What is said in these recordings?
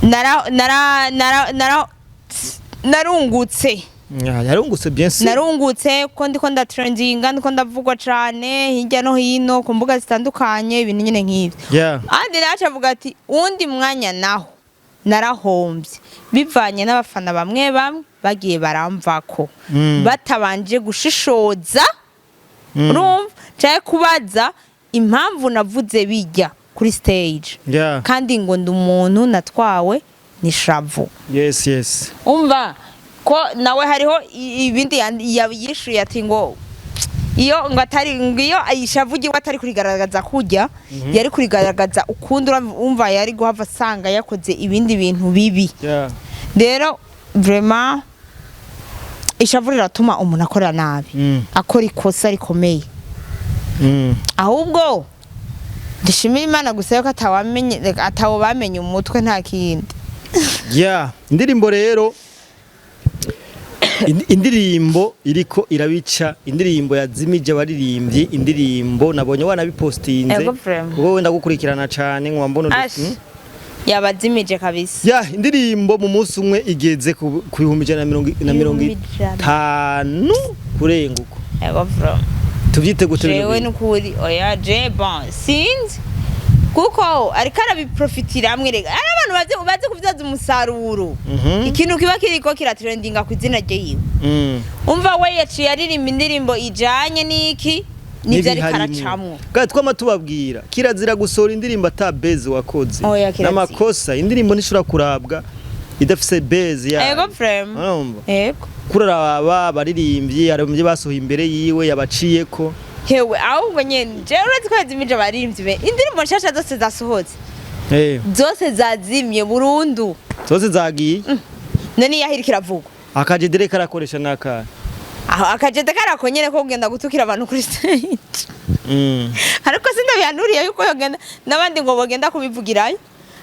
Nara nara nara nara narungutse. Yarungutse, bien sûr. Narungutse ko ndiko ndatrendinga, ndiko ndavugwa cane hirya no hino ku mbuga zitandukanye, ibintu nyine nk'ivyo. Andi nawe avuga ati uwundi mwanya naho narahombye bivanye n'abafana bamwe bamwe bagiye baramvako batabanje gushishoza, urumva, canke kubaza impamvu navuze bijya kuri stage, kandi ngo ndi umuntu natwawe n'ishavu. Umva ko nawe hariho ibindi yishuye ati ngo iyo ngo atari, ngo iyo ishavu ryiwe atari kurigaragaza kurya yari kurigaragaza ukundi, umva, yari guhava asanga yakoze ibindi bintu bibi. Rero vraiment ishavu riratuma umuntu akora nabi, akora ikosa rikomeye. Ahubwo dushimira Imana gusa yuko atawamenye, atawo bamenye umutwe, nta kindi. Yeah, indirimbo rero, indirimbo iriko irabica, indirimbo yazimije abaririmbyi, indirimbo nabonye wanabipostinze. Ego, vraiment. Kuko wenda gukurikirana cane nkuba mbona Ash, yabazimije kabisa. Ya, indirimbo mu munsi umwe igeze ku 150,000 100,000. Kurenga uko. Ego, vraiment. Tuvyite gute bino Jewe bintu? Nukuri oya, je bon sinzi kuko ariko arabiprofitiramwe. Rega ari abantu bazi kubyaza umusaruro ikintu kiba kiriko kiratrendinga ku izina ryiwe. Umva, we yaciye aririmba indirimbo ijanye n'iki nivyo ariko N'ibiharimwo. aracamwo. Kandi twama tubabwira, kirazira gusohora indirimbo ata base wakoze. Oya, kirazira. N'amakosa, indirimbo ntishobora kurabwa idafise base yayo. Ego, vraiment. Urumva? Ego. Kuraraba abaririmbyi, abaririmbyi basohoye imbere yiwe yabaciyeko. Hewe, ahubwo nyene jewe uretse ko yazimije abaririmbyi be, indirimbo nshasha zose zasohotse zose zazimye burundu. Zose zagiye. None iyahirika iravugwa. Akajedere karakoresha n'akahe? Aho akajede karako nyene ko kugenda gutukira abantu kuri stage. Ariko sindabihanuriye yuko yogenda n'abandi ngo bogenda kubivugirayo,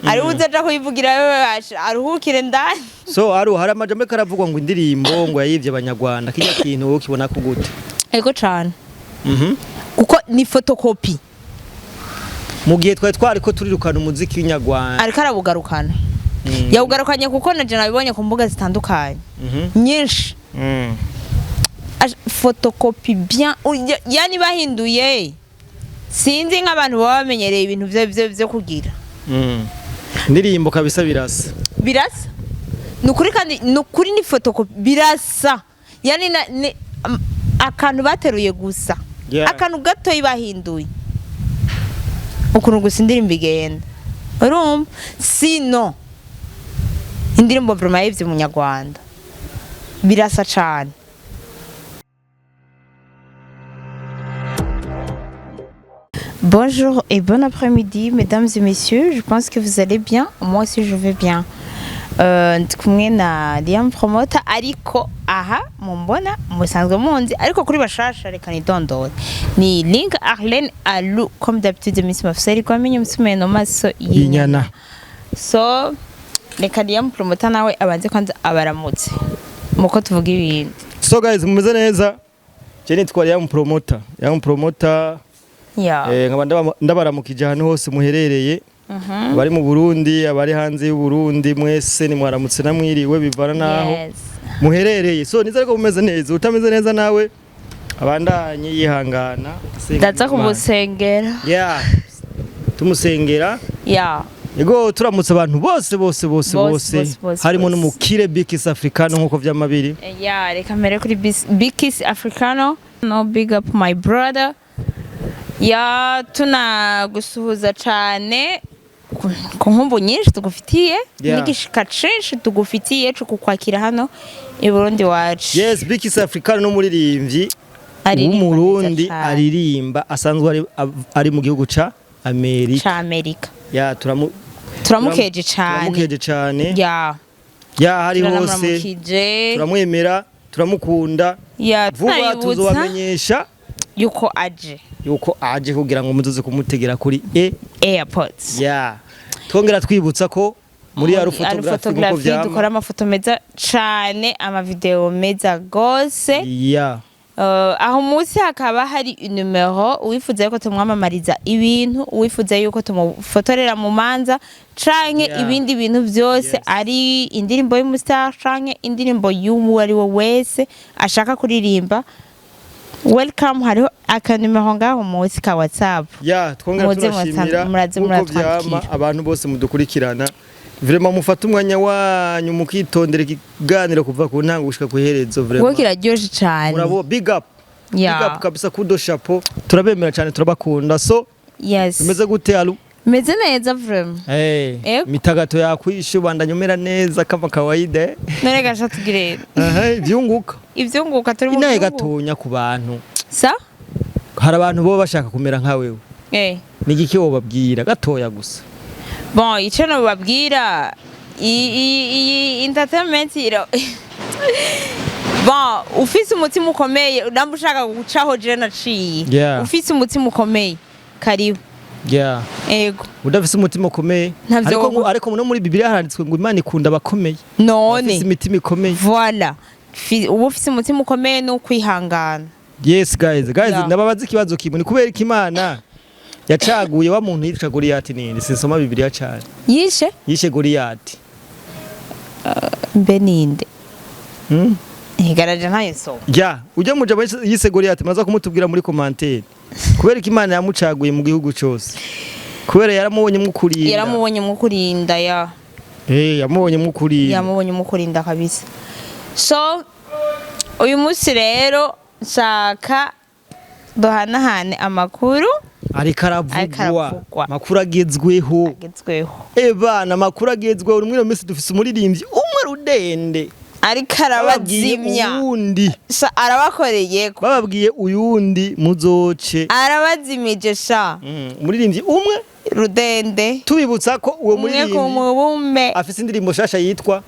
ari uza aja kubivugirayo aruhukire ndani. So aru hari amajambo ariko aravugwa ngo indirimbo ngo yayivye abanyarwanda, kirya kintu wowe ukibona ko gute? Ego cane, kuko ni photocopy. Mu gihe twari twariko turirukana umuziki w'inyarwanda. Ariko arawugarukana. Yawugarukanye kuko na je nabibonye ku mbuga zitandukanye nyinshi. Photocopy bien, yani bahinduye, sinzi nk'abantu baba bamenyereye ibintu vyo kugira. Indirimbo kabisa birasa. Birasa ni ukuri, kandi ni ukuri ni photocopy, birasa, yani akantu bateruye gusa, akantu gatoyi bahinduye ukuntu gusa indirimbo igenda, urumva? Sino indirimbo vraiment yivye umunyarwanda, birasa cane. Bonjour et bon après-midi, mesdames et messieurs. Je pense que vous allez bien. Moi aussi, je vais bien. Ndi kumwe na Liam Promoter, ariko aha mumbona musanzwe munzi, ariko kuri bashasha reka nidondore. Ni Link Arlene Alu, comme d'habitude, Miss Mafseri kwamenye umusumeno maso y'inyana. So reka Liam Promoter nawe abanze kwanza abaramutse muko tuvuga ibindi. So guys, mumeze neza? Je nitwa Liam Promoter, Liam Promoter. Nkaba ndabaramukije ahantu hose muherereye, abari mu Burundi, abari hanze y'u Burundi, mwese nimwaramutse namwiriwe bivana naho muherereye. So nizere ko mumeze neza. Utameze neza nawe abandanye yihangana, asenga Ndaza Imana. kumusengera. Yeah, tumusengera. Ego, turamutse abantu bose bose bose bose, bose, bose, bose, harimo bose. n'umukire Bikis Africano nkuko vyamabiri. Ya, reka mbere kuri Bikis Africano, no big up my brother. Ya, tunagusuhuza cane ku nkumbu nyinshi tugufitiye n'igishika cinshi tugufitiye co kukwakira hano i Burundi wacu. Yes, Bikis Africano n'umuririmbyi Aririmba w'umurundi, neza cane. aririmba, asanzwe ari mu gihugu ca Amerika. Ca Amerika. Ya, Turamukeje cane. turamukeje cane. Ya. Ya, hari hose. Turamuramukije. Turamwemera, turamukunda. Ya, vuba tunabibutsa tuzobamenyesha yuko aje yuko aje kugira ngo muzoze kumutegera kuri e airport. Ya, twongera twibutsa ko muri Aru Aru Photography nkuko Photography vyama dukora amafoto meza cane, amavideo meza gose. Ya. Aho munsi hakaba hari numero, uwifuza yuko tumwamamariza ibintu, uwifuza yuko tumufotorera mu manza canke ibindi bintu byose, ari indirimbo y'umustar canke indirimbo y'uwo ari we wese ashaka kuririmba, welcome. Hariho akanimero ngaho munsi ka WhatsApp. Ya, twongera Muze turashimira muraze nkuko muratwandikira. vyama abantu bose mudukurikirana. Vraiment mufate umwanya wanyu mukitondera ikiganiro kuva ku ntango gushika ku iherezo. Kuko Vraiment kiraryoshe cane. Murabo, big up. Big up kabisa, kudo chapeau, turabemera cyane, turabakunda. So bimeze gute, Alu? Meze neza vraiment. Hey, Ego. mitagato yakwishe, ubandanya umera neza kama kawaida, eh? None gasha tugire Aha, ivyunguka. Ivyunguka, turi mu Inaye vyunguka. gatonya ku bantu. Sa. Hari abantu bo bashaka kumera nka wewe. Ni igiki wobabwira gatoya gusa? Bon, ico nobabwira, iyi entertainment ira, bon, ufise umutima ukomeye, namba ushaka gucaho je naciye, ufise umutima ukomeye, karibu. Ego. Udafise umutima ukomeye? Ntavyo. Ariko ariko no muri Bibiliya haranditswe ngo Imana ikunda abakomeye, none abafise imitima ikomeye. Voilà. Uba ufise umutima ukomeye n'ukwihangana. Yes guys, ndababaza ikibazo kimwe: ni kubera ko Imana yacaguye wa muntu yitwa Goliyati? Ninde? Sinsoma Bibiliya cyane. Yishe? Yishe Goliyati. Mbe ninde? Hmm? Ntigaraje, ntayo nsoma. Ya, ujya mujabo yise Goliyati, maza kumutubwira muri commentaire kubera ko Imana yamucaguye mu gihugu cyose. Kubera yaramubonye mukurinda. Yaramubonye mu kurinda, ya. Eh, yamubonye mukurinda. Yamubonye mu kurinda kabisa. So uyu munsi rero nshaka duhanahane amakuru. Ariko Ariko aravugwa. aravugwa. Makuru agezweho. Agezweho. Ebana, amakuru agezweho muri iyo minsi, dufise umuririmbyi umwe rudende. Ariko Bababwiye arabazimya. uwundi. Sha, arabakoreye ko. Bababwiye uyundi muzoce. Arabazimije sha. Umuririmbyi umwe rudende. Tubibutsa ko uwo umwe ku muririmbyi mubumbe afise indirimbo shasha yitwa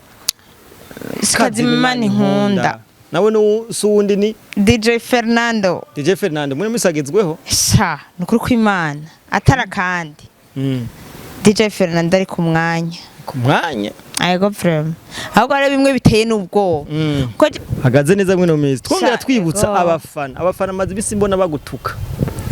Kazimimana Inkunda. Nawe si uwundi, ni DJ Fernando. DJ Fernando muri minsi agezweho. Sha, ni ukuri kw'Imana atara kandi DJ Fernando ari ku mwanya. Ku mwanya. Ayego vraiment, ahubwo hari bimwe biteye n'ubwoba ko Hagaze neza mwino minsi. Twongera Sha, twibutsa ego. abafana amaze imisi mbona bagutuka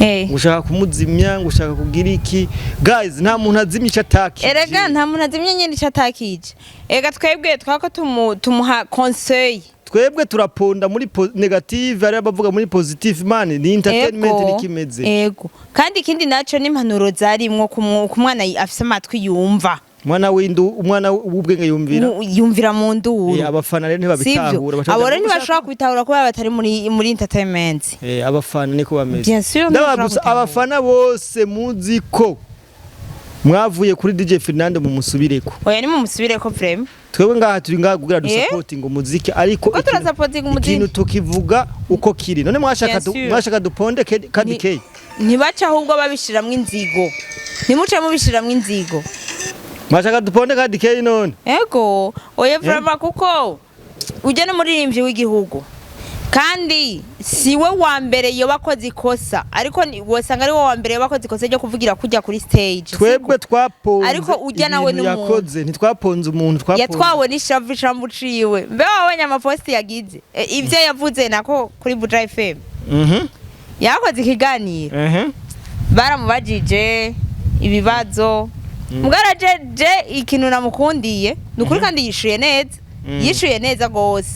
ngo ushaka kumuzimya, ngo ushaka kugira iki. Guys, nta muntu azimya icyo atakije. Erega nta muntu azimye nyine icyo atakije. Erega twebwe twako tumuha conseil. Twebwe turaponda muri negative, ari abavuga muri positive. Man, ni entertainment. Ego. Nikimeze. Ego, kandi ikindi naco n'impanuro zarimwo ku mwana afise amatwi yumva. Umwana w'indu, umwana w'ubwenge yumvira. Yumvira mu nduru. Abafana rero sivyo? ntibabitahura. Baca Abo bagira rero ngo ntibashobora kubitahura kubera batari muri entertainment. Abafana niko bameze. Bien sûr, Ndaba ntibashobora gusa gutahura. Abafana bose muzi ko mwavuye kuri DJ Fernando, mumusubireko. Oya, ni mumusubireko vraiment. Twebwe ngaha turi ngaha kugira dusapotinga umuziki, ariko Kuko turasapotinga umuziki. ikintu tukivuga uko kiri. None mwashaka Bien sûr. mwashaka duponde kadi Ni- Ntibaca ahubwo babishiramwo inzigo, ntimuce mubishiramwo inzigo. Mwashaka duponde kadi K none? Ego, oya vraiment, kuko ujya n'umuririmbyi w'igihugu, kandi si we wa mbere yoba akoze ikosa, ariko wosanga ari we wa mbere yoba akoze ikosa ryo kuvugira kujya kuri stage, siko? Twebwe twaponze Ariko ujya nawe ibintu n'umuntu. yakoze, ntitwaponze umuntu, twaponze Yatwawe n'ishavu, ishambu uciwe. Mbe wabonye amaposti yagize? Ibyo yavuze nako kuri Buja FM, yakoze ikiganiro, baramubajije ibibazo. Mugarajeje ikintu namukundiye ni ukuri, kandi yishuye neza, yishuye neza gose.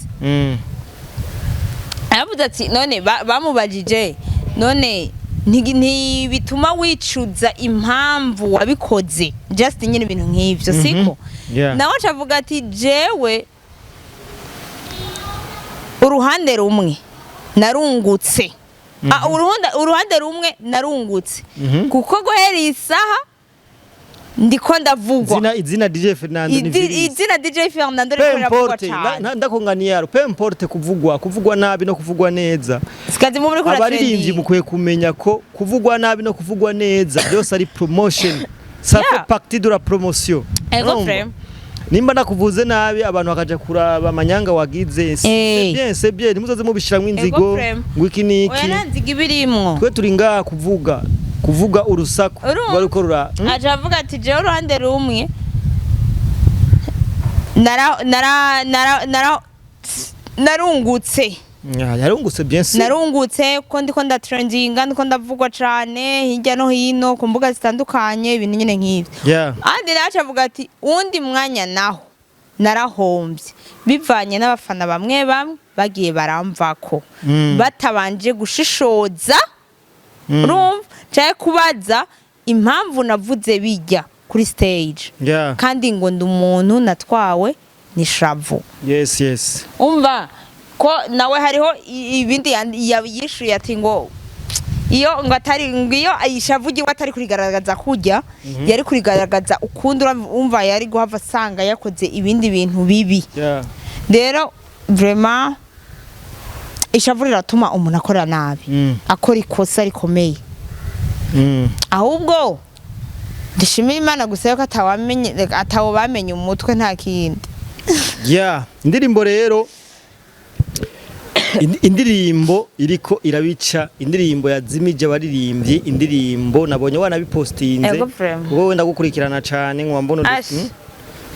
Aravuze ati none bamubajije none ntibituma wicuza impamvu wabikoze, just nyine ibintu nk'ivyo, siko? Nawe acavuga ati jewe uruhande rumwe narungutse. Ah, uruhande rumwe narungutse, kuko guhera iyi saha ndiko ndavugwa. Izina DJ Fernando ni virus. Izina DJ Fernando riko Peu riravugwa importe cane. Ndakunganiyaro, peu importe kuvugwa nabi no kuvugwa neza. Sikazi mu muri Abaririmbyi mukwiye kumenya ko kuvugwa nabi no kuvugwa neza byose ari promotion, ça fait partie de la promotion. Ego. Urumva? Frame. Nimba nakuvuze nabi, abantu bakaja kuraba amanyanga wagize, c'est bien, c'est bien. Ntimuzoze mubishiramwo inzigo frame. ngo iki niki. Oya, nta nzigo ibirimwo. Twe turi ngaha kuvuga urusaku Urumva? rwa ruko rura. Aje avuga ati jewe uruhande rumwe nara nara nara nara narungutse. Yarungutse, bien sûr. Narungutse kuko ndiko ndatrendinga, ndiko ndavugwa cane hirya no hino ku mbuga zitandukanye, ibintu nyene nk'ivyo. Andi nawe avuga ati uwundi mwanya naho narahombye bivanye n'abafana bamwe bamwe bagiye baramvako batabanje gushishoza, urumva, canke kubaza impamvu navuze bijya kuri stage, kandi ngo ndi umuntu natwawe n'ishavu. Umva ko nawe hariho ibindi yishuye ati ngo iyo ngo atari, ngo iyo ishavu ryiwe atari kurigaragaza kurya yari kurigaragaza ukundi, umva, yari guhava asanga yakoze ibindi bintu bibi. Rero vraiment ishavu riratuma umuntu akora nabi, akora ikosa rikomeye. Ahubwo dushimira Imana gusa yuko atawamenye, atawo bamenye umutwe, nta kindi. Yeah, indirimbo rero, indirimbo iriko irabica, indirimbo yazimije abaririmbyi, indirimbo nabonye wanabipostinze. Ego, vraiment. Kuko wenda gukurikirana cane nkuba mbona Ash,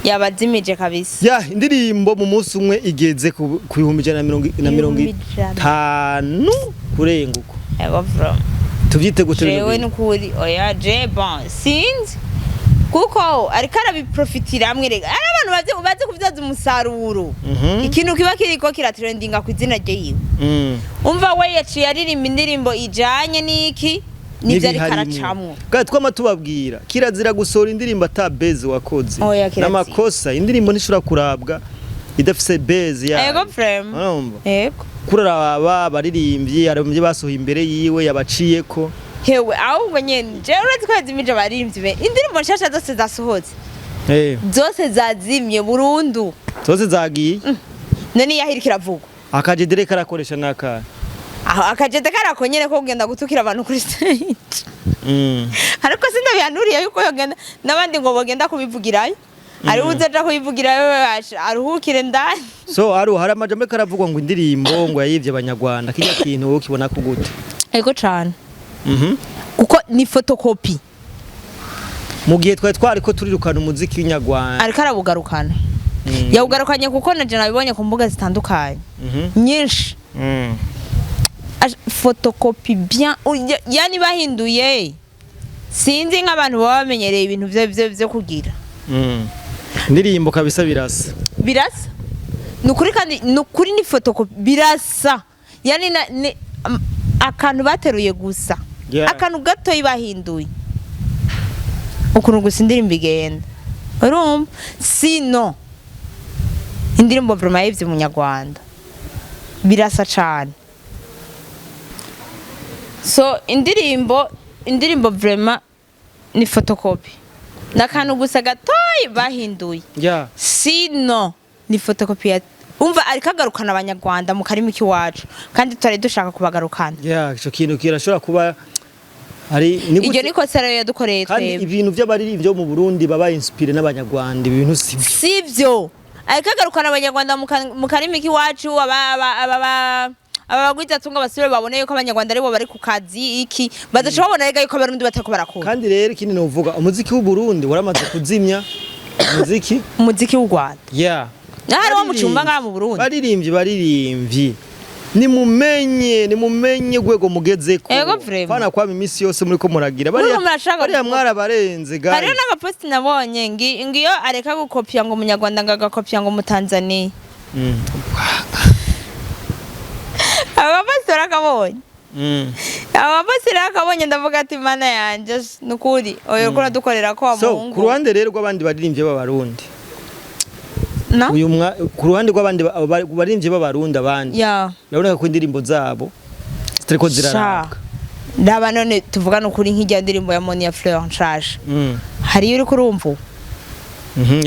yabazimije kabisa. Ya, indirimbo mu munsi umwe igeze ku 150,000 100,000. Kurenga uko. Ego, vraiment. Tuvyite gute bino Jewe bintu? Nukuri oya, je bon sinzi kuko ariko arabiprofitiramwe, rega ari abantu bazi kubyaza umusaruro ikintu kiba kiriko kiratrendinga ku izina ryiwe. Umva, we yaciye aririmba indirimbo ijanye n'iki nivyo ariko N'ibiharimwo. aracamwo. Bwa twama tubabwira, kirazira gusohora indirimbo ata base wakoze. Oya, kirazira. N'amakosa, indirimbo ntishobora kurabwa idafise base yayo. Ego, vraiment. Urumva? Ego. Kuraraba abaririmbyi, abaririmbyi basohoye imbere yiwe yabaciyeko. Hewe, ahubwo nyene jewe uretse ko yazimije abaririmbyi be, indirimbo nshasha zose zasohotse zose zazimye burundu. Zose zagiye. None iyahirika iravugwa. Akajedere karakoresha n'akahe? Aho akajede karako nyene ko kugenda gutukira abantu kuri stage. Ariko sindabihanuriye yuko yogenda n'abandi ngo bogenda kubivugirayo, ari uzoja kubivugirayo aruhukire ndani. So aru hari amajambo ariko aravugwa ngo indirimbo ngo yayivye Abanyarwanda, kirya kintu wowe ukibona ko gute? Ego cane. Kuko ni photocopy. Mu gihe twari twariko turirukana umuziki w'inyarwanda. Ariko arabugarukana. Yawugarukanye kuko naje nabibonye ku mbuga zitandukanye nyinshi. Photocopy bien, yani bahinduye, sinzi nk'abantu baba bamenyereye ibintu vyo kugira. Indirimbo kabisa birasa. Birasa ni ukuri, kandi ni ukuri ni photocopy, birasa, yani akantu bateruye gusa, akantu gatoyi bahinduye ukuntu gusa indirimbo igenda, urumva? Sino indirimbo vraiment yivye Umunyarwanda, birasa cane. So indirimbo vraiment ni photocopy, n'akantu gusa gatoyi bahinduye. Sino ni photocopy ya, umva, ariko agarukana Abanyarwanda mu karimi k'iwacu kandi tutari dushaka kubagarukana. Yeah, ico kintu kirashobora kuba ari ni Iryo ni kosa rero yadukoreye kandi twebwe. Ibintu by'abaririmbyi bo mu Burundi baba inspiré n'Abanyarwanda, ibintu si byo. Sivyo, ariko agarukana Abanyarwanda mu karimi k'iwacu, aba bagwizatunga basubire babone yuko Abanyarwanda aribo bari ku kazi, iki badaca babona rega yuko Abarundi batariko barakora. Kandi rero ikindi novuga, umuziki w'u Burundi waramaze kuzimya umuziki Umuziki w'u Rwanda. Naho hariho mucumba ngaha mu Burundi. Baririmbyi, nimumenye urwego mugezeko. Ego, vraiment. Fana kwama iminsi yose muriko muragira Muriko murashaka bariya mwarabarenze, guys. Hariho n'agaposti nabonye ngiyo areka gukopya ngo Umunyarwanda, ngo agakopya ngo Umutanzaniya. Abaposti barakabonye. Abaposti rero akabonye, ndavuga ati Mana yanje, nukuri oyo uriko uradukorera ko wa So muhungu. ku ruhande rero rw'abandi baririmbyi b'Abarundi, No? uyu mwa ku ruhande rw'abandi baririmbyi b'Abarundi abandi, urabona ko indirimbo zabo zitariko zirarabwa. Ndaba none tuvugane ukuri, nk'ijya ndirimbo ya Monia Fleur nshasha, hariyo uriko urumva ubu?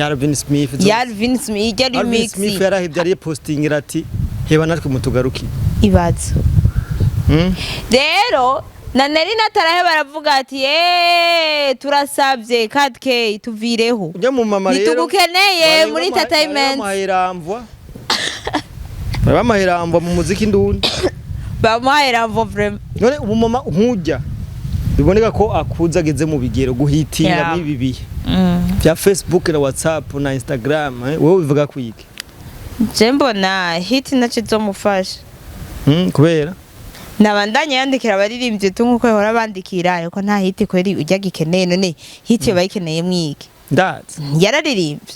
Alvin Smith Ya Alvin Smith ijya Alvin remix. Smith yarahevye, ariye postingira ati heba natwe mutugaruki. Ibaza rero na nari natarahe baravuga ati eee turasabye 4K tuvireho. Ujya mu mama rero Ntitugukeneye muri entertainment. Bamaheramvwa mu muziki ndundi. Bamuhaye ramvo vraiment. None ubu mama nkujya biboneka ko akuze, ageze mu bigero guhitinga n'ibi bihe bya Facebook na WhatsApp na Instagram, wowe bivuga kwiki? Je mbona hit naco izomufasha. Kubera Nabandanye yandikira abaririmbyi tu nkuko yahora bandikira, ariko nta hit kweri ujya gikeneye. None hit bayikeneye mwiki? Ndazi. Yararirimbye.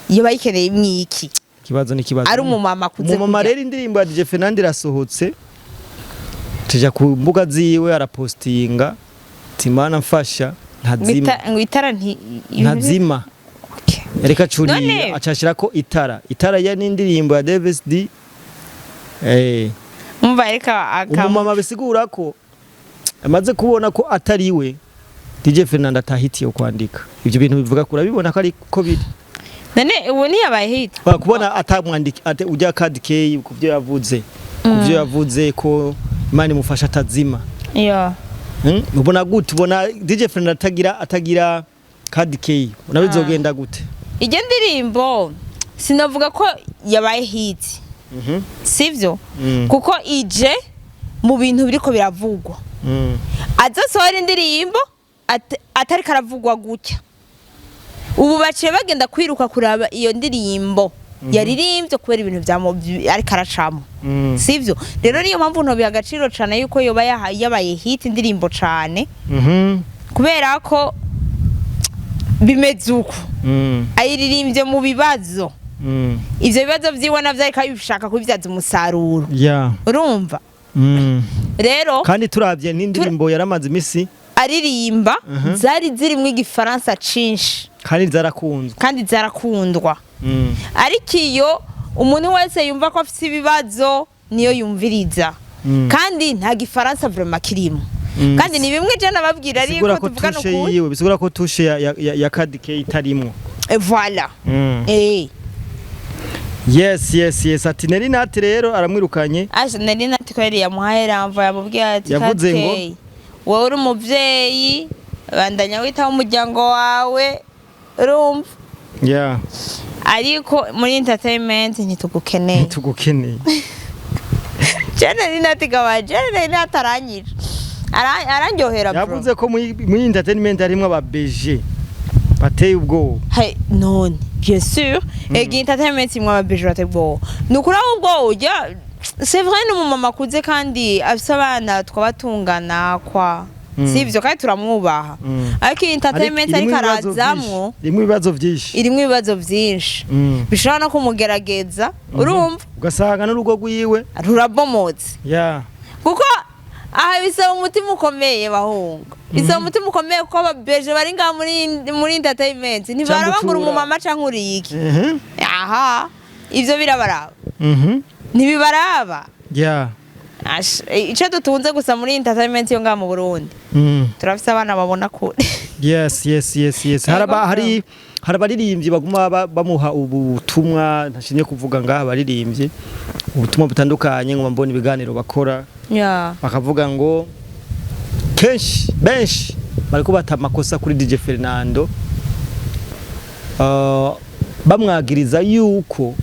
Iyo bayikeneye mwiki? Ikibazo ni ikibazo. Ari umumama akuze. Umumama kurya. rero, indirimbo ya DJ Fernando irasohotse, tuja ku mbuga ziwe arapostinga ati: "Mana mfasha ntazima." Ngo itara nti Ntazima. Okay. Yariko acurira. Acashira ko itara ya n'indirimbo ya Davis D. Umva, reka aka Umumama bisigura ko amaze kubona ko atari we DJ Fernando atahitiye kwandika ibyo bintu, bivuga ko urabibona ko ari ko biri. None ubu ntiyabaye hit? Ba kubona atamwandika ate ujya Kadi K ku byo yavuze ko Imana imufasha atazima. Ubona gute? Ubona DJ Fernando atagira Kadi K, ubona bizogenda gute? Ijya ndirimbo sinavuga ko yabaye hit, sivyo? Kuko ije mu bintu biriko biravugwa. Azasohora indirimbo atariko aravugwa gutya, ubu baciye bagenda kwiruka kuraba iyo ndirimbo yaririmbye kubera ibintu ariko aracamo. Sivyo? Rero niyo mpamvu ntobiha agaciro cane yuko yoba yabaye hit indirimbo cane, kubera ko bimeze uko. Ayiririmbye mu bibazo. Ivyo bibazo vyiwe navyo ariko abishaka kubivyaza umusaruro. Urumva? Rero Kandi turavye n'indirimbo yaramaze imisi aririmba, zari zirimwo igifaransa cinshi. Kandi zarakunzwe. Kandi zarakundwa. Ariko iyo umuntu wese yumva ko afise ibibazo niyo yumviriza. Kandi nta gifaransa vraiment kirimo. Kandi ni bimwe je nababwira ariko Bisigura ko tuvugana touche ukuri. yiwe, bisigura ko touche ya Kadi K itarimwo. Voilà. Yes, ati Nelly Nat rero aramwirukanye. Asha, nari nati ko yari yamuhaye ramva, yamubwiye ati: Yavuze ngo? "Kate, wowe uri umuvyeyi, bandanya witaho umuryango wawe, urumva? Ariko muri entertainment ntitugukeneye." Tugukeneye. Je nari nati gaba, je nari nataranyije. Arandyohera bro. Yavuze ko muri entertainment harimwo aba BG bateye ubwoba. Hey, none bien sûr, ega entertainment imwe ababije bateye ubwoba. Ni ukuri, ahubwo ujya, c'est vrai, ni umumama akuze kandi afise abana twaba tungana kwa. Sivyo? Kandi turamwubaha. Ariko iyi entertainment ariko Irimwo ibibazo arazamwo vyinshi. Irimwo ibibazo vyinshi. Irimwo ibibazo vyinshi bishobora no kumugerageza, urumva? Ugasanga n'urugo rwiwe rurabomotse. Kuko aha bisaba umutima ukomeye, bahunga, bisaba umutima ukomeye, kuko ababeje bari ngaha muri entertainment ntibaraba ngo uri Cyangwa umumama canke uri iki. Aha ivyo birabaraba? Ntibibaraba. Ico dutunze gusa muri entertainment yo ngaha mu Burundi, turafise abana babona kure. Yes. Yego, Hari abaririmbyi baguma bamuha ubutumwa, ntashimye kuvuga ngaha abaririmbyi, ubutumwa butandukanye, ngo mbone ibiganiro bakora, bakavuga ngo kenshi benshi bariko bata amakosa kuri DJ Fernando, bamwagiriza yuko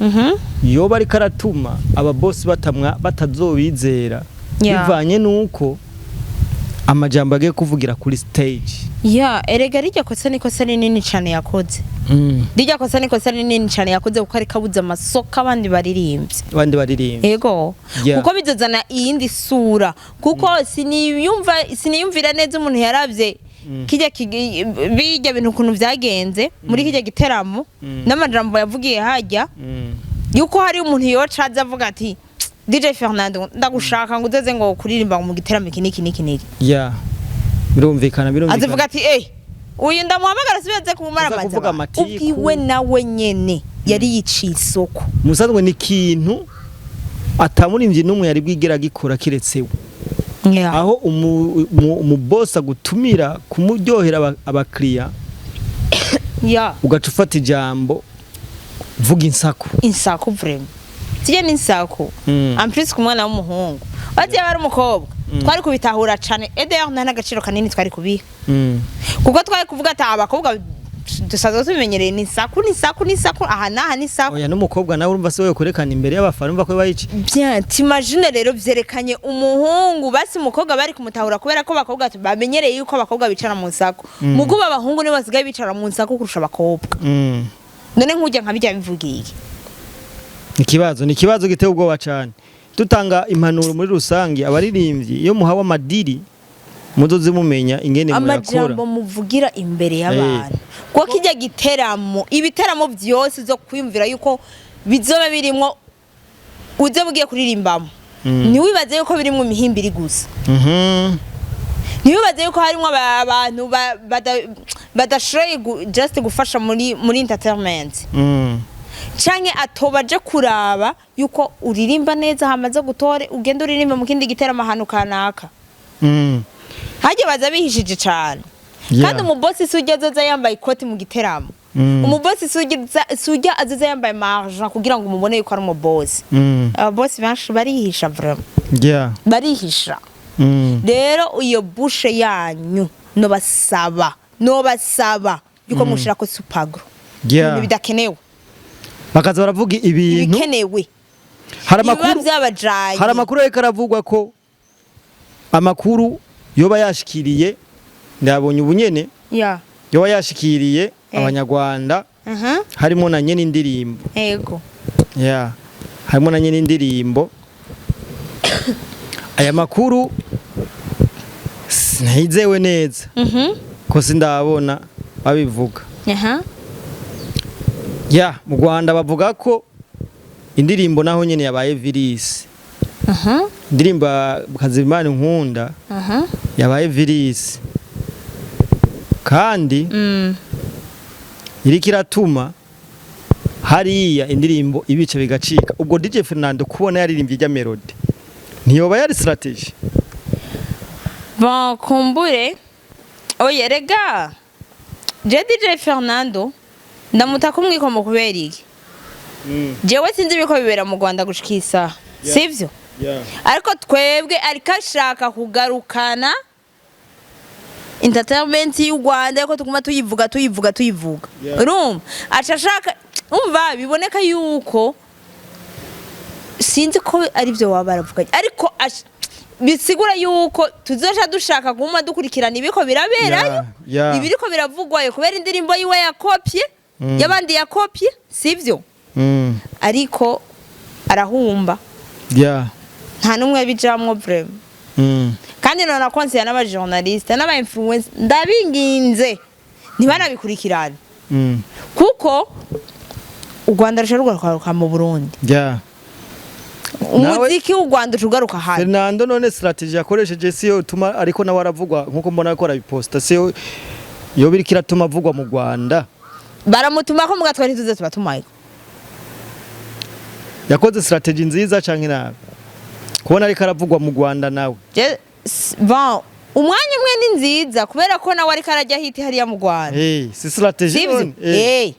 yoba ariko aratuma ababosi batamwa batazobizera, bivanye nuko amajambo agiye kuvugira kuri stage. Ya, erega rirya kosa ni kosa rinini cane yakoze. Rirya kosa ni kosa rinini cane yakoze, kuko ariko abuze amasoko abandi baririmbye. Abandi baririmbye. Ego. Kuko bizozana iyindi sura, kuko siniyumva, siniyumvira neza umuntu yaravye kijya bijya bintu ukuntu vyagenze muri kijya giteramo n'amajambo yavugiye hajya, yuko hari umuntu yoca aza avuga ati: "DJ Fernando, ndagushaka ngo uzoze ngo kuririmba mu giteramo iki niki niki niki." Ya, birumvikana, birumvikana. Azivuga ati: "Eh, uyu ndamuhamagara asubize kumumara." Aza kuvuga amatiku. Ubwiwe nawe nyene yari yiciye isoko. Musanzwe ni ikintu atamurimbyi n'umwe yari bwigera agikora kiretse we, aho umubosi agutumira kumuryohera abakiriya, ugaca ufata ijambo vuga insaku. Insaku vraiment, sijya n'insaku. En plus ku mwana w'umuhungu, bagiye bari umukobwa twari kubitahura cane, et d'ailleurs nta n'agaciro kanini twari kubiha, kuko twari kuvuga ati abakobwa dusanzwe tubimenyereye, ni insaku, ni insaku, ni insaku, aha n'aha ni insaku. Oya, n'umukobwa nawe urumva si we kwerekana imbere y'abafana, urumva ko bayici. Bien, t'imagine rero vyerekanye umuhungu, basi umukobwa bari kumutahura kubera ko abakobwa bamenyereye yuko abakobwa bicara mu nsaku. Muguba abahungu nibo basigaye bicara mu nsaku kurusha abakobwa. None nk'ujya nka bijya bivugiye iki? Ni ikibazo giteye ubwoba cyane. Dutanga impanuro muri rusange, abaririmbyi, iyo muhawe amadeal muzoze mumenya ingene muyakora. Amajambo muvugira imbere y'abantu, kuko kijya giteramo, ibiteramo byose zo kwiyumvira yuko bizoba birimwo uze bugiye kuririmbamo, ntiwibaze yuko birimwo imihimbiri gusa, ntiwibaze yuko harimo abantu badashoboye just gufasha muri entertainment, canke atobaje kuraba yuko uririmba neza, hamaze gutore ugenda uririmba mu kindi giteramo ahantu kanaka. Hajya baza bihishije cane. Kandi umubosi si ujya azoza yambaye ikoti mu giteramo. Umubosi si ujya azoza yambaye margent kugira ngo umubone yuko ari umubosi. Ababosi benshi barihisha vraiment. Barihisha. Rero iyo bouche yanyu, nobasaba yuko mushirako super glue. Ibintu bidakenewe. Bakaza baravuga ibintu Ibikenewe. Hari Ibiba amakuru byabajanye. Hari amakuru ariko aravugwa ko amakuru yoba yashikiriye, ndabonye ubunyene, yoba yashikiriye abanyarwanda, harimo na nyene indirimbo. Yeah. Harimo na nyene indirimbo. Aya makuru sinayizewe neza, ko sindabona babivuga. Ya, mu Rwanda bavuga ko indirimbo naho nyene yabaye virus. Indirimbo ya Kazimana Nkunda yabaye virus kandi iriko iratuma hariya indirimbo ibice bigacika. Ubwo DJ Fernando kubona yaririmbye ijya melody, ntiyoba yari strategy? Bon, kumbure oye rega, je DJ Fernando ndamuta kumwikomo kubera iki? Jewe sinzi ibiko bibera mu Rwanda gushika isaha, sivyo? Ariko twebwe ariko ashaka kugarukana entertainment y'u Rwanda, ariko tuguma tuyivuga, tuyivuga, tuyivuga. Urumva aca ashaka, umva, biboneka yuko sinzi ko ari byo waba baravuganye, ariko bisigura yuko tuzoca dushaka kuguma dukurikirana ibiko biraberayo, ibiriko biravugwayo, kubera indirimbo yiwe yakopye y'abandi, yakopye, sivyo? Ariko arahumba. Nta n'umwe bijamwo vraiment. Kandi nona conseiller n'aba journaliste n'aba influencer, ndabinginze ntibanabikurikirane, kuko u Rwanda rusha rugaruka mu Burundi. Umuziki w'u Rwanda uca ugaruka hano. Fernando none strategy yakoresheje siyo utuma ariko nawe aravugwa, nkuko mbona ko arabiposta, siyo yo biriko iratuma avugwa mu Rwanda? Baramutuma ko mugatwa ntituze tubatumaye. Yakoze strategy nziza canke nabi kubona ariko aravugwa mu Rwanda nawe? Bon, umwanya umwe ni nziza, kubera ko nawe ariko arajya hiti hariya mu Rwanda. Eh, si strategy Sivyo? none? Eh. Eh.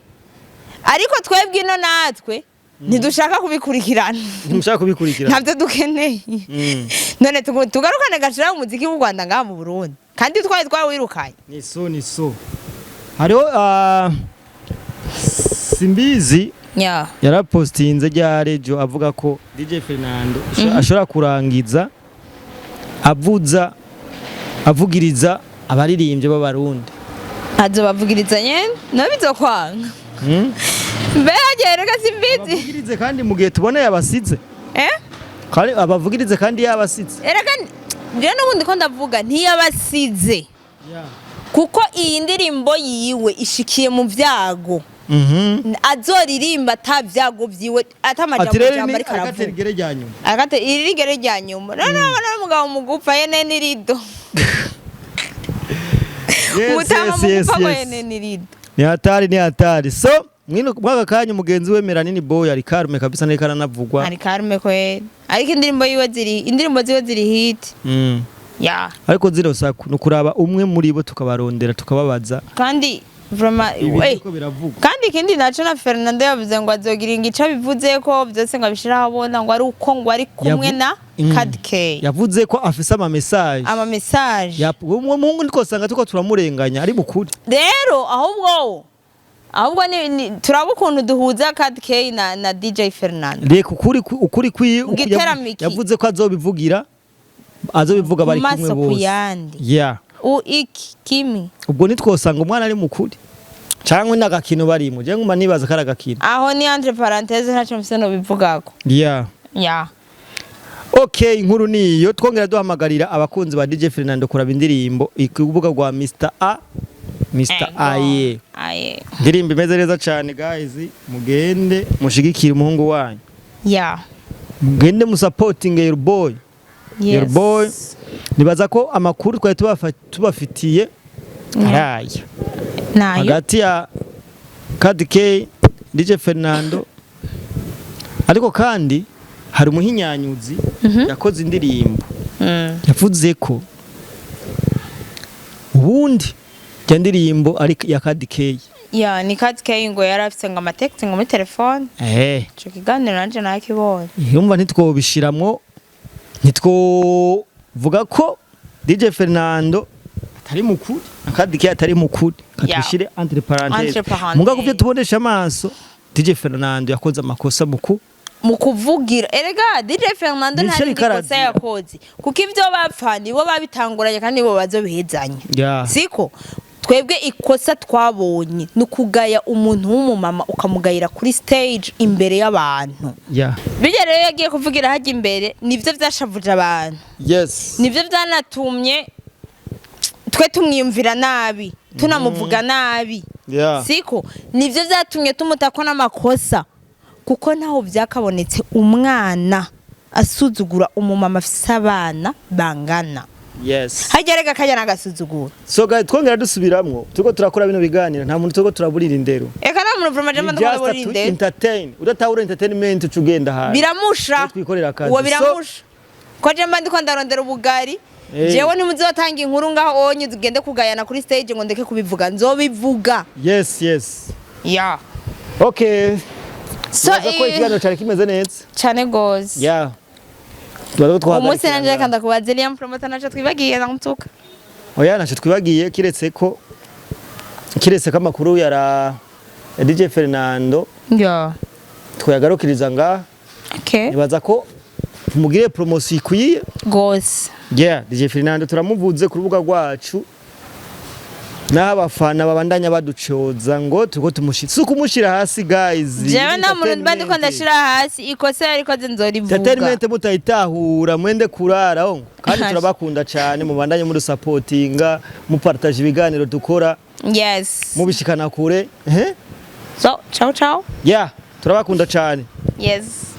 Ariko twebwe ino natwe ntidushaka kubikurikirana. Ntimushaka kubikurikirana. Ntabyo dukeneye. None tugarukane gashira umuziki w'u Rwanda ngaha mu Burundi kandi twari twawirukanye? Ni so hariho Simbizi yarapostinze rya rejo avuga ko DJ Fernando ashobora kurangiza avuza, avugiriza abaririmbyi b'abarundi. Azobavugiriza nyene, no bizokwanga. Mbega reka Simbizi. Abavugirize kandi mu gihe tubona yabasize. Eh. Kandi abavugirize kandi yabasize. Erega je n'ubundi ko ndavuga, ntiyabasize, kuko iyi ndirimbo yiwe ishikiye mu vyago. Azoririmba ata vyago vyiwe, ata Ati amajambo rero jambo ni ariko aravuga. akatera igere rya nyuma. Akate iri rigere rya nyuma none urabona n'umugabo mugufa yene n'irido. Umutama mugufa ngo yene n'irido. Ni hatari, ni hatari. So mwino mwaka kanya umugenzi we Melanini Boy ari karume kabisa, niko aranavugwa. Ari karume kweli, ariko indirimbo yiwe ziri, indirimbo ziwe ziri hit. Ya. Ariko zero saku no kuraba umwe muri bo tukabarondera, tukababaza Kandi vraiment ibi biriko biravugwa. Kandi ikindi naco, na Fernando yavuze ngo azogira ngo ico bivuze ko byose ngo abishira ahabona, ngo ari uko ngo ari kumwe na Kadke. Yavuze ko afise ama message. Ama message. Uwo muhungu ndiko sanga tuko turamurenganya, ari mukuri. Rero ahubwo ni turaba ukuntu duhuza Kadke na DJ Fernando. Reka ukuri kwi Mu giteramo iki? Yavuze ko azobivugira, azobivuga bari kumwe Maso ku bose. yandi. Yeah. U iki kimi. Ubwo nitwosanga umwana ari mukuri. Cyangwa n'agakino barimo? Je nguma nibaza kari agakino. Aho ni entre parenthèse, ntacyo mfise no bivugako. Yeah. Okay, inkuru niyo. Twongera duhamagarira abakunzi ba DJ Fernando kuraba indirimbo ikubuga rwa Mr A, Mr Aye. Aye. Indirimbo imeze neza cyane, guys. Mugende mushigikire umuhungu wanyu. Mugende musupporting your boy. Your boy. Nibaza ko amakuru twari tubafitiye araya Nayo. hagati ya Kadie DJ Fernando. Ariko kandi hari umuhinyanyuzi yakoze indirimbo, yavuze ko ubundi ya ndirimbo ari ya Kadie. Yeah, ni Kadie ngo yari afise ngo amatext ngo muri telefone. Ico kiganiro nanje nakibonye. Yumva ntitwobishiramwo, ntitwovuga ko DJ Fernando atari mukuri na Kadie atari mukuri. Katubishire entre parenthèses. Entre parenthèses. Muga kuvyo tubonesha amaso, DJ Fernando yakoze amakosa muku Mu kuvugira, erega DJ Fernando nta Michel rindi kosa Karazira. yakoze, kuko ivyo bapfa nibo babitanguranye kandi nibo bazobihezanya. Siko twebwe ikosa twabonye ni ukugaya umuntu w'umumama, ukamugayira kuri stage imbere y'abantu. Bijya rero yagiye kuvugira hajya imbere, nivyo vyashavuje abantu. Nivyo vyanatumye twe tumwiyumvira nabi, tunamuvuga nabi. Siko nivyo vyatumye tumutako n'amakosa, kuko ntaho vyakabonetse umwana asuzugura umumama afise abana bangana. Harya rega kajya n'agasuzuguro. So guys, twongera dusubiramwo, turiko turakora bino biganiro, nta muntu turiko turaburira indero. Eka nta muntu vraiment jama Ni just ndakora to indero. entertain. Udatahura entertainment, uca ugenda hanze. Biramusha. Twe twikorera akazi. Uwo biramusha ko je mba ndiko ndarondera ubugari. Jewe ntimuzotanga inkuru ngaho onye tugende kugayana kuri stage ngo ndeke kubivuga, nzobivuga. Yes. Yeah. Okay. So Nibaza ko ikiganiro cyari kimeze neza. Cane gose. Yeah, tubaza ko twahagarikira Umunsi nanje ngaha. reka ndakubaza, Eliam Promoter, naco twibagiye ndamutuka? Oya, ntacyo twibagiye, kiretse ko amakuru yara ya DJ Fernando twayagarukiriza ngaha. Nibaza ko tumugire promotion ikwiye. Gose. Yeah, DJ Fernando turamuvuze ku rubuga rwacu, naho abafana babandanya baducoza ngo turiko tumushira, si ukumushira hasi, guys. Jewe nta muntu mba ndiko ndashira hasi, ikosa yarikoze nzorivuga. Entertainment mutayitahura mwende kurara kandi turabakunda cyane, mubandanye muri supportinga, mupartage ibiganiro dukora, mubishikana kure, eh. So ciao ciao. Yeah, turabakunda cyane. Yes.